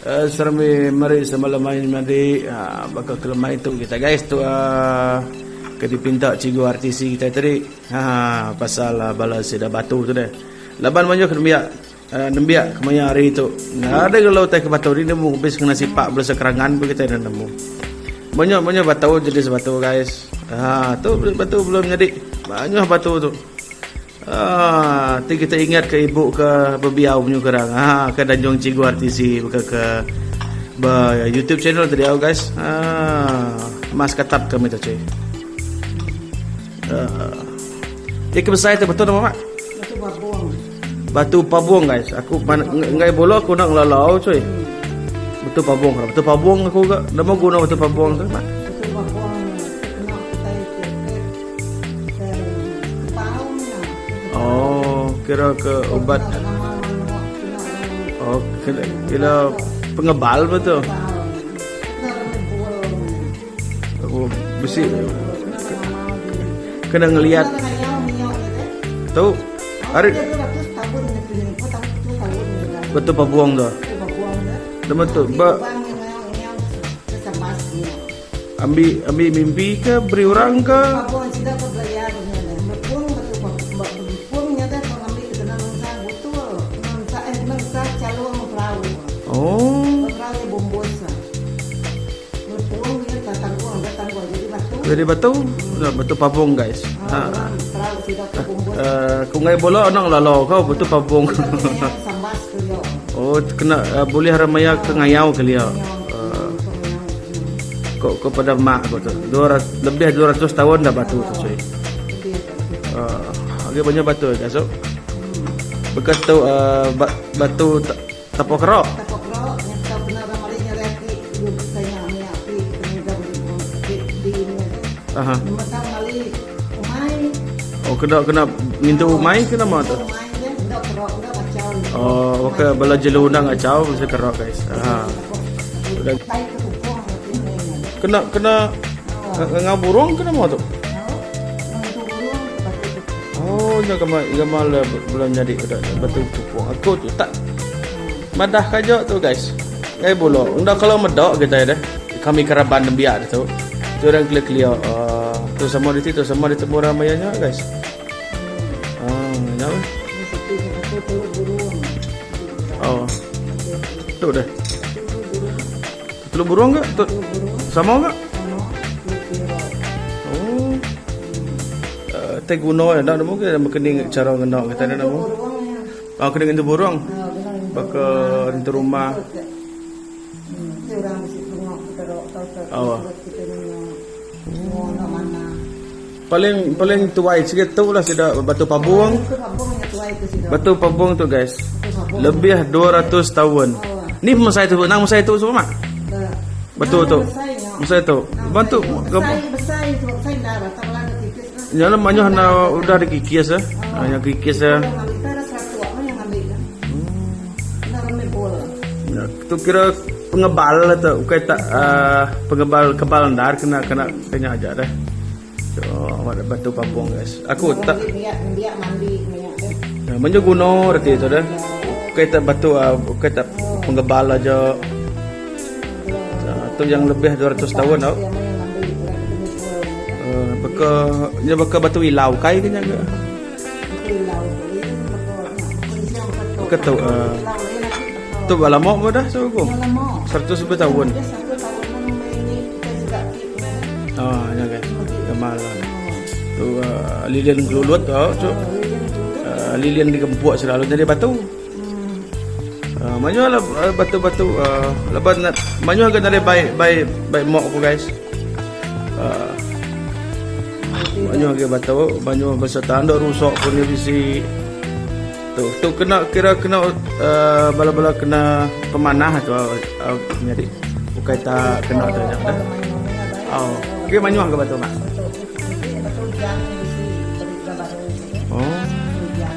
Uh, serami meri semalam main madi uh, baka kelemai tu kita guys tu uh, ke dipinta cikgu RTC kita tadi ha pasal uh, bala sida batu tu deh. Laban mayuh ke nembiak uh, nembiak kemaya hari tu. Ada gelau tai ke batu ni nemu habis kena sipak bela sekerangan pun kita dah nemu. Banyak banyak batu jadi sebatu guys. Ha tu batu belum jadi. Banyak batu tu. Ah, ti kita ingat ke ibu ke bebiau punya kerang. Ha, ke Danjung Cikgu RTC buka ke ba YouTube channel tadi au guys. Ha, mas katap kami tu cuy. Uh, dia ke besar tu betul nama mak? Batu pabung. Batu pabung guys. Aku ngai bolo aku nak ngelalau cuy. Batu pabung. Batu pabung aku ke nama guna batu pabung tu mak? Batu pabung kena kita Oh, kira ke ubat. Oh, kira, kira pengebal betul. Oh, besi kena ngeliat. Tu hari betul pabuang tu. Betul. Ba Ambi ambi mimpi ke beri orang ke. Oh. Jadi batu, batu pabung guys. Ha. Uh, kungai bola orang lalau kau batu pabung. oh, kena uh, boleh ramaya ke ngayau ke dia. Kok kepada mak aku tu. 200, lebih 200 tahun dah batu tu cuy. Uh, agak banyak batu guys. So. Bekas tu uh, batu tapok kerok. Tapok kerok yang tahu kena ramai nyari api tanya ni api kena di di ni. Aha. Nama tahu mali umai. Oh kena kena minta umai ke nama tu? Umai dia enggak kerok enggak kacau. Oh, okey bala jelu undang kacau mesti kerok guys. Ha. Udah. Kena kena ngau burung kena mau tu? Oh, nya gamal gamal belum jadi udah batu pupuk. Aku tu tak madah kaja tu guys. Eh bolo, unda kalau medok kita ya deh. Kami keraban nembiak tu. Tu orang clear-clear uh, tu sama di situ sama di temu ramayanya guys. Ah, ya. Oh. Tu deh. Telur burung ke? Tu sama ke? Oh. Uh, teh guna ya, nak nemu ke kening cara ngena kita nak nemu. Ah, kena ngentu burung. Baka ngentu rumah. Oh. Paling paling tuai sikit tu lah sudah batu pabung. Batu pabung tu guys. Lebih 200 tahun. Ni masa itu nang masa itu semua mak. Betul tu. Masa itu. Bantu Ya lah banyak na udah dikikis eh. Hanya kikis eh. Ya, tu kira pengebal lah tu. Bukan tak uh, pengebal kebal ndar kena kena kena aja dah. So, ada batu papung guys. Aku tak Ya, banyak guna reti tu dah. Bukan tak batu uh, bukan tak pengebal aja. Tu yang lebih 200 tahun tau. Uh, beka nya beka batu ilau kai ke nya ke? Beka tu uh, tu lama pun dah so aku. 100 lebih tahun. Ah, ya guys. Kemal lah. Tu uh, lilin kelulut tu, tu. Uh, lilin digempuk selalu jadi batu. Uh, banyak lah batu-batu uh, lepas nak banyak agak dari baik baik baik mok aku guys. Uh, banyak agak batu, banyak besar tanda rusak pun dia bisi. Tu tu kena kira kena uh, bala-bala kena pemanah tu uh, uh, jadi bukan tak kena tu dah. Oh, kira banyak agak batu mak. Oh.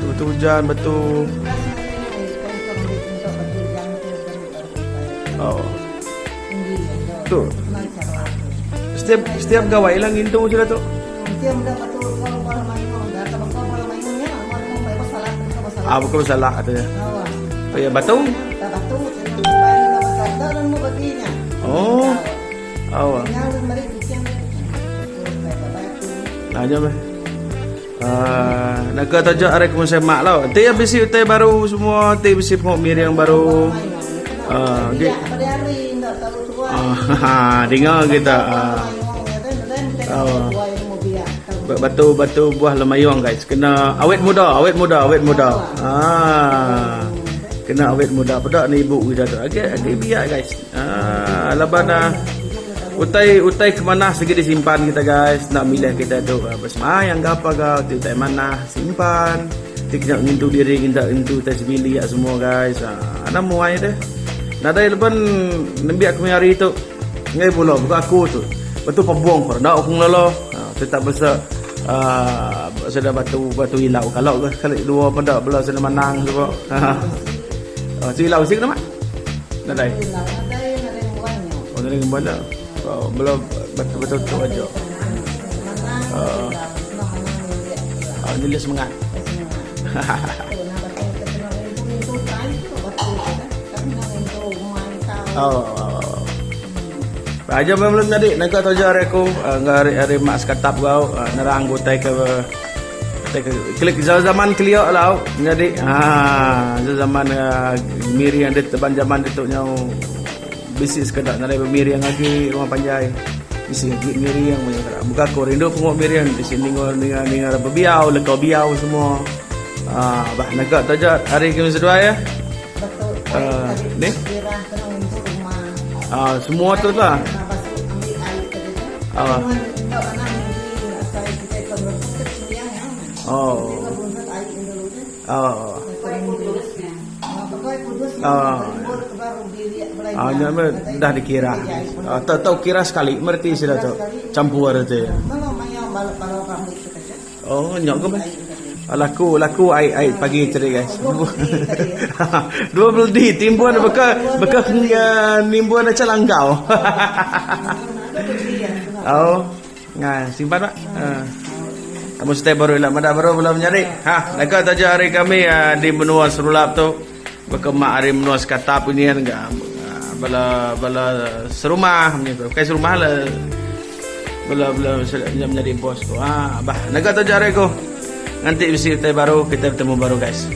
Tu batu hujan, batu Oh. Tu. Setiap setiap gawai lah ngintu je lah tu. Ah, bukan masalah katanya. Oh ya batu. Oh. Oh. Nah, nya meh. Uh, naga taja ari ku semak lau. Ti ya bisi utai baru semua, ti bisi pengok miring baru. Uh, okay. Uh, dengar kita. Uh. Oh. Batu batu buah lemayung guys. Kena awet muda, awet muda, awet muda. Ah. Kena awet muda peda ni ibu kita tu. Agi agi biak guys. Ah, laban ah, utai utai ke manah sigi disimpan kita guys. Enda milih kita tu ah, besemayang ke apa ke ti utai manah simpan. Ti kena ngintu diri ngintu ngintu utai sebilik semua guys. Ah, anang muai deh. Nadai laban nembiak kemaya hari tu. Enggai bula buka aku tu. Batu pabung ko enda aku ngelala. Ah, tetap besa ah sida batu batu ilau kalau ke sekali dua peda bela sida manang suba. Ah, tu ilau sik nama? Nadai. Oh, nadai ngembuan dah. Oh, bela batu batu tu aja. Ah. Ah, nyeliah semangat. Oh. Aja belum tadi nak kau tahu hari aku enggak hari hari mak sekatap kau nerang utai ke utai ke klik zaman kelia lah jadi ha zaman miri yang teban zaman itu nyau bisi sekeda nadai bemiri yang agi rumah panjai bisi agi miri yang punya kera buka aku rindu pengok miri yang bisi ninga ninga ninga bebiau lekau biau semua ah bah naga taja hari kami seduai ya uh, ni ah semua tu lah ah oh Oh. Oh. Ah, nya meh dah dikira. Ah, tau tau kira sekali merti sida tu. Campur tu. Oh, nya ke meh. Laku laku ai ai pagi tadi guys. Dua beldi timbun beka beka nimbun aja langgau. Oh. Ngai simpan pak. Ha. Kamu stay baru ila meda baru bela menyadi. Ha, naka taja hari kami uh, di menua Serulap tu. Bekemak hari menua Sekatap ini kan ga bala bala serumah ni tu. Bukan serumah lah. Bala bala menjadi bos tu. Ha, bah naka taja hari aku. Nanti bisi utai baru kita bertemu baru guys.